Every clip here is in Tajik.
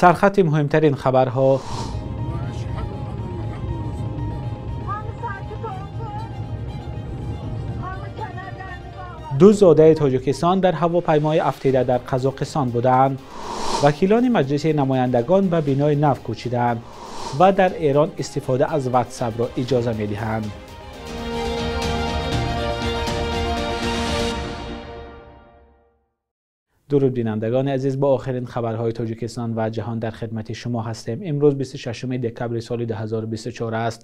Сархати муҳимтарин хабарҳо. Ду зодаи Тоҷикистон дар ҳавопаймои афтида дар Қазоқистон буданд. Вакилони Маҷлиси намояндагон ба бинои нав кӯчиданд ва дар Эрон истифода аз WhatsApp-ро иҷоза медиҳанд. Дуруд бинандагони азиз, бо охирин хабарҳои Тоҷикистон ва ҷаҳон дар хидмати шумо ҳастем. Имрӯз 26 декабри соли 2024 аст.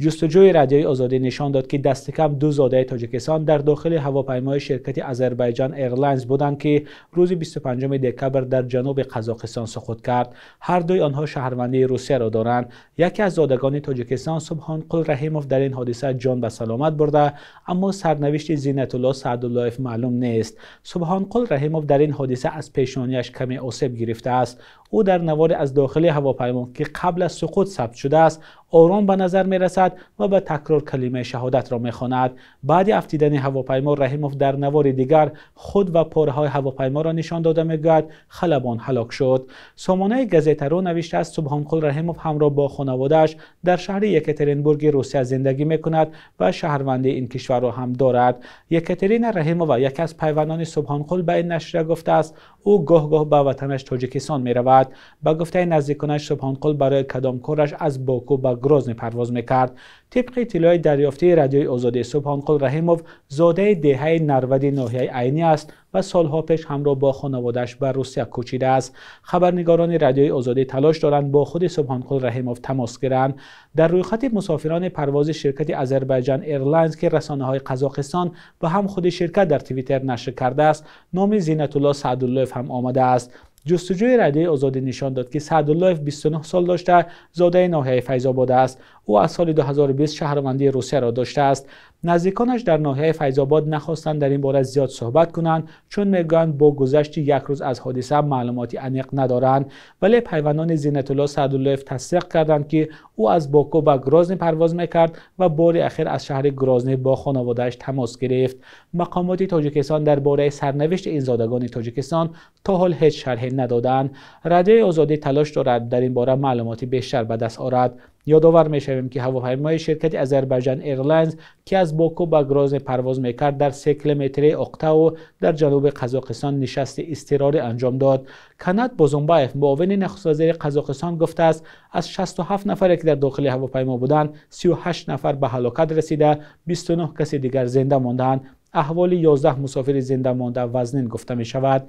Ҷустуҷӯи Радиои Озодӣ нишон дод, ки дасти кам ду зодаи Тоҷикистон дар дохили ҳавопаймои ширкати Азербайҷан Airlines буданд, ки рӯзи 25 декабр дар ҷануби Қазоқистон суқут кард. Ҳар дуи онҳо шаҳрвандии Русияро доранд. Яке аз зодагони Тоҷикистон, Субҳонқул Раҳимов, дар ин ҳодиса ҷон ба саломат бурда, аммо сарнавишти Зинатулло Саъдуллоев маълум нест. Субҳонқул Раҳимов дар ин ҳодиса аз пешонияш каме осеб гирифтааст. Ӯ дар навори аз дохили ҳавопаймо, ки қабл аз суқут сабт шудааст, ором ба назар мерасад ва ба такрор калимаи шаҳодатро мехонад. Баъди афтидани ҳавопаймо Раҳимов дар навори дигар худ ва пораҳои ҳавопайморо нишон дода мегӯяд халабон ҳалок шуд. Сомонаи Газетаро навиштааст, Субҳонқул Раҳимов ҳамроҳ бо хонаводааш дар шаҳри Екатеринбурги Русия зиндагӣ мекунад ва шаҳрвандии ин кишварро ҳам дорад. Екатерина Раҳимова, яке аз пайвандони Субҳонқул, ба ин нашрия гуфтааст, ӯ гоҳ-гоҳ ба ватанаш Тоҷикистон меравад. Ба гуфтаи наздиконаш, Субҳонқул барои кадом кораш аз Боку ба Грозний парвоз мекард. Тибқи иттилои дарёфтии Радиои Озодӣ, Субҳонқул Раҳимов зодаи деҳаи Нарвади ноҳияи Айнӣ аст ва солҳо пеш ҳамроҳ бо хонаводааш ба Русия кӯчидааст. Хабарнигорони Радиои Озодӣ талош доранд бо худи Субҳонқул Раҳимов тамос гиранд. Дар рӯйхати мусофирони парвози ширкати Азербайҷан Airlines, ки расонаҳои Қазоқистон ва ҳам худи ширкат дар Твиттер нашр кардааст, номи Зинатулло Саъдуллоев ҳам омадааст. Ҷустуҷӯи Радиои Озодӣ нишон дод, ки Саъдуллоев 29 сол дошта, зодаи ноҳияи Файзобод аст. Ӯ аз соли 2020 шаҳрвандии Русияро доштааст. Наздиконаш дар ноҳияи Файзобод нахостанд дар ин бора зиёд суҳбат кунанд, чун мегӯянд бо гузашти як рӯз аз ҳодиса маълумоти аниқ надоранд. Вале пайвандони Зинатулло Саъдуллоев тасдиқ карданд, ки ӯ аз Боку ба Грозний парвоз мекард ва бори ахир аз шаҳри Грозний бо хонаводааш тамос гирифт. Мақомоти Тоҷикистон дар бораи сарнавишти ин зодагони Тоҷикистон то ҳол ҳеҷ шарҳе надоданд. Радиои Озодӣ талош дорад дар ин бора маълумоти бештар ба даст орад. Ёдовар мешавем, ки ҳавопаймои ширкати Азербайҷан Airlines, ки аз Боку ба Грозний парвоз мекард, дар 3 километрии Оқтау дар ҷануби Қазоқистон нишасти изтирорӣ анҷом дод. Канат Бозумбаев, муовини нахуствазири Қазоқистон, гуфтааст, аз 67 нафаре, ки дар дохили ҳавопаймо буданд, 38 нафар ба ҳалокат расида, 29 каси дигар зинда монданд. Аҳволи 11 мусофири зинда монда вазнин гуфта мешавад.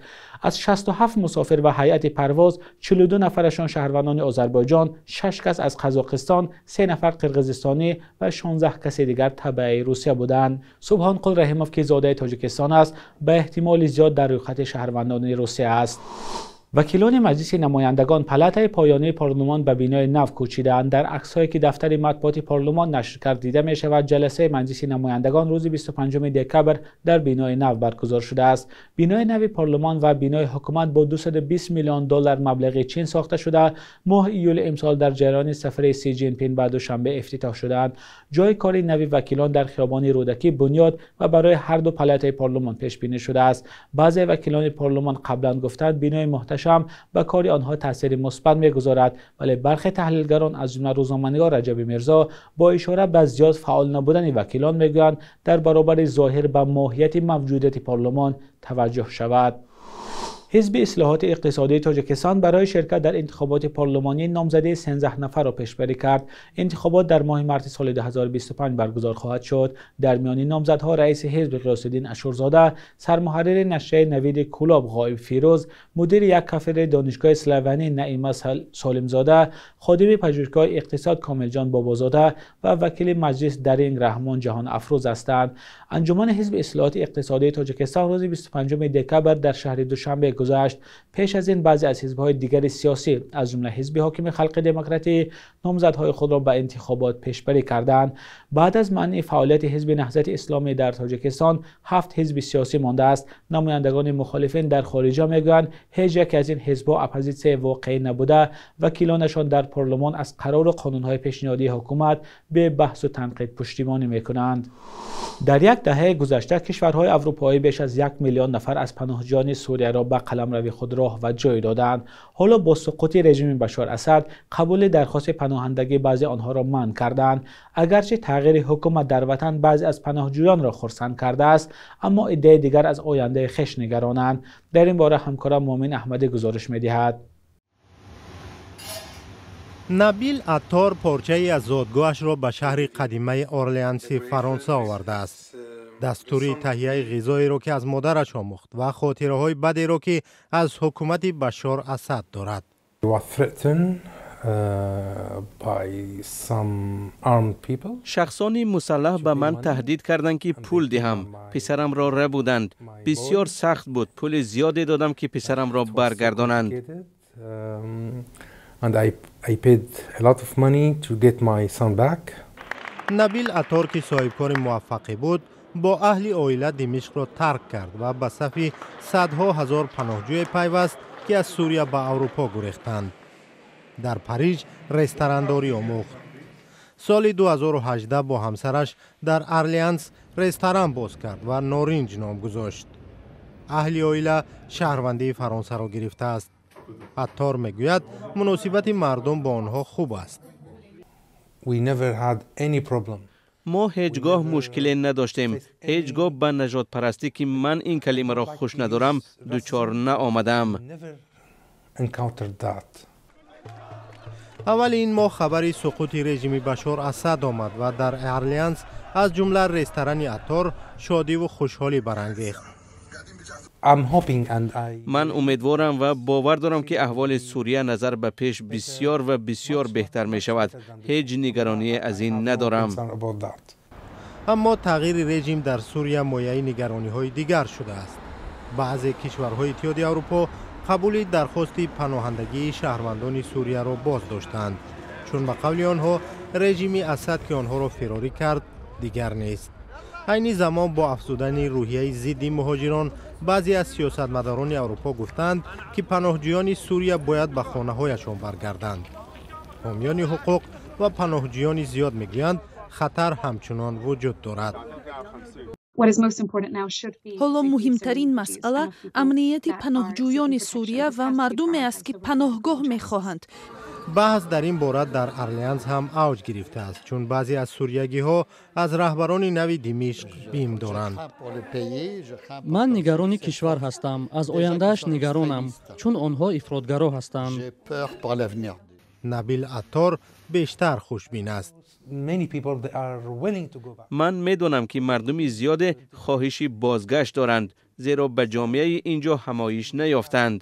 Аз 67 мусофир ва ҳайати парвоз 42 нафарашон шаҳрвандони Озарбойҷон, 6 кас аз Қазоқистон, 3 нафар қирғизистонӣ ва 16 каси дигар табаъи Русия буданд. Субҳонқул Раҳимов, ки зодаи Тоҷикистон аст, ба эҳтимоли зиёд дар рӯйхати шаҳрвандони Русия аст. Вакилони Маҷлиси намояндагон, палатаи поёнии парлумон, ба бинои нав кӯчидаанд. Дар аксҳое, ки дафтари матбуоти парлумон нашр кард, дида мешавад ҷаласаи Маҷлиси намояндагон рӯзи 25 декабр дар бинои нав баргузор шудааст. Бинои нави парлумон ва бинои ҳукумат бо 220 миллион доллар маблағи Чин сохта шуда, моҳи июли имсол дар ҷараёни сафари Си Ҷинпин ба Душанбе ифтитоҳ шудаанд. Ҷои кори нави вакилон дар хиёбони Рӯдакӣ бунёд ва барои ҳар ду палатаи парлумон пешбинӣ шудааст. Баъзе вакилони парлумон қаблан гуфтанд, бинои муҳташам ба кори онҳо таъсири мусбат мегузорад, вале бархе таҳлилгарон, аз ҷумла рӯзноманигор Раҷаби Мирзо, бо ишора ба зиёд фаъол набудани вакилон мегӯянд, дар баробари зоҳир ба моҳияти мавҷудияти парлумон таваҷҷӯҳ шавад. Ҳизби ислоҳоти иқтисодии Тоҷикистон барои ширкат дар интихоботи парлумонӣ номзадии 13 нафарро пешбарӣ кард. Интихобот дар моҳи марти соли 2025 баргузор хоҳад шуд. Дар миёни номзадҳо раиси ҳизб Ғиёсиддин Ашурзода, сармуҳаррири нашрияи Навиди Кулоб Ғоиб Фирӯз, мудири як кафедраи Донишгоҳи Славянӣ Наима Солимзода, ходими пажӯҳишгоҳи иқтисод Комилҷон Бобозода ва вакили маҷлис Даринг Раҳмон Ҷаҳон Афрӯз ҳастанд. Анҷумани ҳизби ислоҳоти иқтисодии Тоҷикистон рӯзи 25 декабр дар шаҳри Душанбе гузашт. Пеш аз ин баъзе аз ҳизбҳои дигари сиёсӣ, аз ҷумла ҳизби ҳокими Халқи Демократӣ, номзадҳои худро ба интихобот пешбарӣ карданд. Баъд аз манъи фаъолияти ҳизби Наҳзати Исломӣ дар Тоҷикистон 7 ҳизби сиёсӣ мондааст. Намояндагони мухолифин дар хориҷа мегӯянд, ҳеҷ яке аз ин ҳизбҳо оппозитсияи воқеӣ набуда, вакилонашон дар парлумон аз қарору қонунҳои пешниҳодии ҳукумат бе баҳсу танқид пуштибонӣ мекунанд. Дар як даҳаи гузашта кишварҳои аврупоӣ беш аз 1 миллион нафар аз паноҳҷӯёни Сурияро ба қаламрави худ роҳ ва ҷой додаанд. Ҳоло бо суқути режими Башар Асад қабули дархости паноҳандагӣ баъзе онҳоро манъ кардаанд. Агарчи тағйири ҳукумат дар ватан баъзе аз паноҳҷӯёнро хурсанд кардааст, аммо иддаи дигар аз ояндаи хеш нигаронанд. Дар ин бора ҳамкорам Муъмин Аҳмадӣ гузориш медиҳад. Набил Аттор порчае аз зодгоҳашро ба шаҳри қадимаи Орлеанси Фаронса овардааст. Дастури таҳияи ғизоеро, ки аз модараш омӯхт, ва хотираҳои бадеро, ки аз ҳукумати Башор Асад дорад. Шахсони мусаллаҳ ба ман таҳдид карданд, ки пул диҳам. Писарамро рабуданд. Бисёр сахт буд. Пули зиёде додам, ки писарамро баргардонанд. And I paid a lot of money to get my son back. Набил Аттор, ки соҳибкори муваффақе буд, бо аҳли оила Димишқро тарк кард ва ба сафи садҳо ҳазор паноҳҷӯе пайваст, ки аз Сурия ба Аврупо гурехтанд. Дар Париж ресторандорӣ омӯхт. Соли 2018 бо ҳамсараш дар Орлеанс ресторан боз кард ва Норинҷ ном гузошт. Аҳли оила шаҳрвандии Фаронсаро гирифтааст. Аттор мегӯяд, муносибати мардум бо онҳо хуб аст. Мо ҳеҷ гоҳ мушкиле надоштем. Ҳеҷ гоҳ ба нажодпарастӣ, ки ман ин калимаро хуш надорам, дучор наомадаам. Аввали ин моҳ хабари суқути режими Башор Асад омад ва дар Орлеанс, аз ҷумла ресторани Аттор, шодиву хушҳолӣ барангехт. Ман умедворам ва бовар дорам, ки аҳволи Сурия назар ба пеш бисёр ва бисёр беҳтар мешавад. Ҳеҷ нигароние аз ин надорам. Аммо тағйири режим дар Сурия мояи нигарониҳои дигар шудааст. Баъзе кишварҳои Иттиҳоди Аврупо қабули дархости паноҳандагии шаҳрвандони Сурияро боз доштанд, чун ба қавли онҳо режими Асад, ки онҳоро фирорӣ кард, дигар нест. Айни замон бо афзудани рӯҳияи зидди муҳоҷирон, баъзе аз сиёсатмадорони Аврупо гуфтанд, ки паноҳҷӯёни Сурия бояд ба хонаҳояшон баргарданд. Ҳомиёни ҳуқуқ ва паноҳҷӯёни зиёд мегӯянд, хатар ҳамчунон вуҷуд дорад. Ҳоло муҳимтарин масъала амнияти паноҳҷӯёни Сурия ва мардуме аст, ки паноҳгоҳ мехоҳанд. Баҳс дар ин бора дар Орлеанс ҳам авҷ гирифтааст, чун баъзе аз суриягиҳо аз раҳбарони нави Димишқ бим доранд. Ман нигарони кишвар ҳастам, аз ояндааш нигаронам, чун онҳо ифротгаро ҳастанд. Набил Аттор бештар хушбин аст. Ман медонам, ки мардуми зиёде хоҳиши бозгашт доранд, зеро ба ҷомеаи ин ҷо ҳамоиш наёфтанд.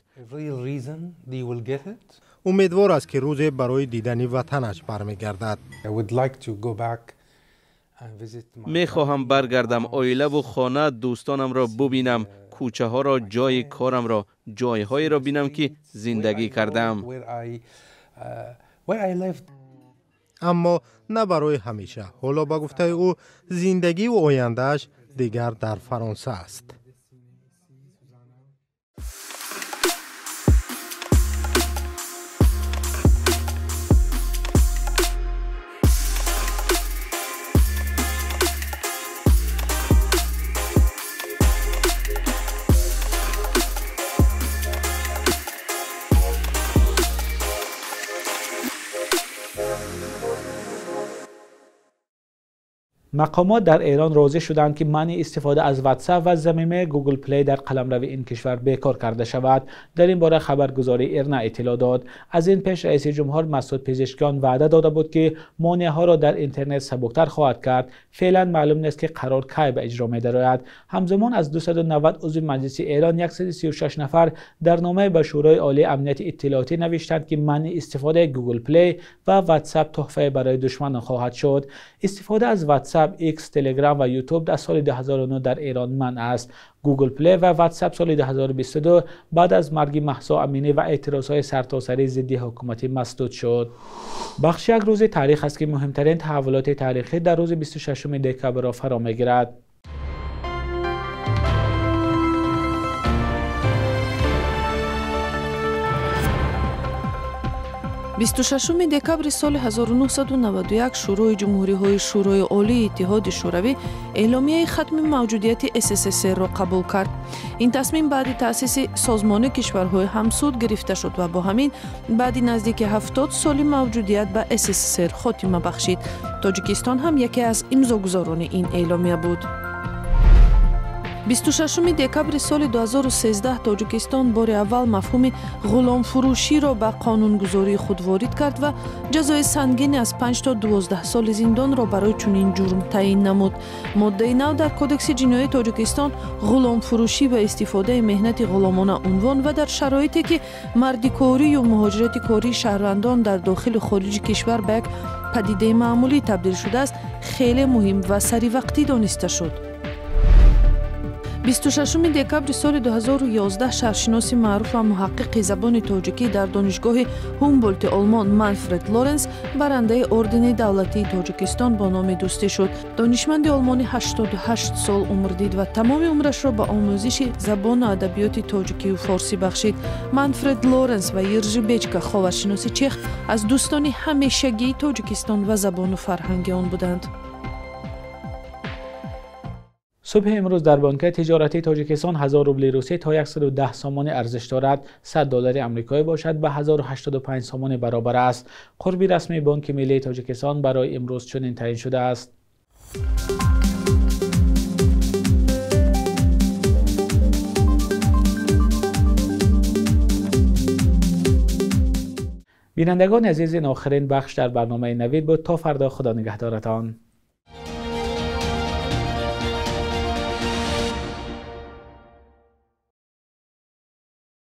Умедвор аст, ки рӯзе барои дидани ватанаш бармегардад. Мехоҳам баргардам, оилаву хона, дӯстонамро бубинам, кӯчаҳоро, ҷойи корамро, ҷойҳоеро бинам, ки зиндагӣ кардаам. Аммо на барои ҳамеша. Ҳоло, ба гуфтаи ӯ, зиндагиву ояндааш дигар дар Фаронса аст. Мақомот дар Эрон розӣ шуданд, ки манъи истифода аз WhatsApp ва замимаи Google Play дар қаламрави ин кишвар бекор карда шавад. Дар ин бора хабаргузории Ирна иттилоъ дод. Аз ин пеш раиси ҷумҳур Масуд Пезишкиён ваъда дода буд, ки монеаҳоро дар интернет сабуктар хоҳад кард. Феълан маълум нест, ки қарор кай ба иҷро медарояд. Ҳамзамон аз 290 узви маҷлиси Эрон 136 нафар дар номае ба Шӯрои Олии Амнияти Иттилоотӣ навиштанд, ки манъи истифодаи Google Play ва WhatsApp тӯҳфае барои душманон хоҳад шуд. Истифода аз WhatsApp, X, Telegram ва YouTube дар соли 2009 дар Эрон манъ аст. Google Play ва WhatsApp соли 2022 баъд аз марги Маҳсо Аминӣ ва эътирозҳои сартосарии зидди ҳукуматӣ масдуд шуд. Бахши як рӯзи таърих аст, ки муҳимтарин таҳаввулоти таърихӣ дар рӯзи 26 декабрро фаро мегирад. 26 декабри соли 1991 Шӯрои ҷумҳуриҳои Шӯрои Олии Иттиҳоди Шӯравӣ эъломияи хатми мавҷудияти СССР-ро қабул кард. Ин тасмим баъди таъсиси Созмони кишварҳои ҳамсуд гирифта шуд ва бо ҳамин баъди наздики 70 соли мавҷудият ба СССР хотима бахшид. Тоҷикистон ҳам яке аз имзогузорони ин эъломия буд. 26 декабри соли 2013 Тоҷикистон бори аввал мафҳуми ғуломфурӯширо ба қонунгузории худ ворид кард ва ҷазои сангини аз 5 то 12 соли зиндонро барои чунин ҷурм таъин намуд. Моддаи нав дар Кодекси ҷиноии Тоҷикистон ғуломфурӯшӣ ва истифодаи меҳнати ғуломона унвон ва дар шароите ки мардикорию муҳоҷирати кории шаҳрвандон дар дохилу хориҷи кишвар ба як падидаи маъмулӣ табдил шудааст, хеле муҳим ва саривақтӣ дониста шуд. 26 декабри соли 2011 шаҳршиноси маъруф ва муҳаққиқи забони тоҷикӣ дар донишгоҳи Ҳумболти Олмон Манфред Лоренс барандаи Ордени давлатии Тоҷикистон бо номи Дӯстӣ шуд. Донишманди олмонӣ 88 сол умр дид ва тамоми умрашро ба омӯзиши забону адабиёти тоҷикию форсӣ бахшид. Манфред Лоренс ва Иржи Бечка, ховаршиноси чех, аз дӯстони ҳамешагии Тоҷикистон ва забону фарҳанги он буданд. Субҳи имрӯз дар бонкҳои тиҷоратии Тоҷикистон 1000 рубли русӣ то 110 сомонӣ арзиш дорад. 100 доллари амрикоӣ бошад ба 1085 сомонӣ баробар аст. Қурби расмии Бонки миллии Тоҷикистон барои имрӯз чунин таъин шудааст. Бинандагони азиз, ин охирин бахш дар барномаи Навид буд. То фардо, Худо нигаҳдоратон.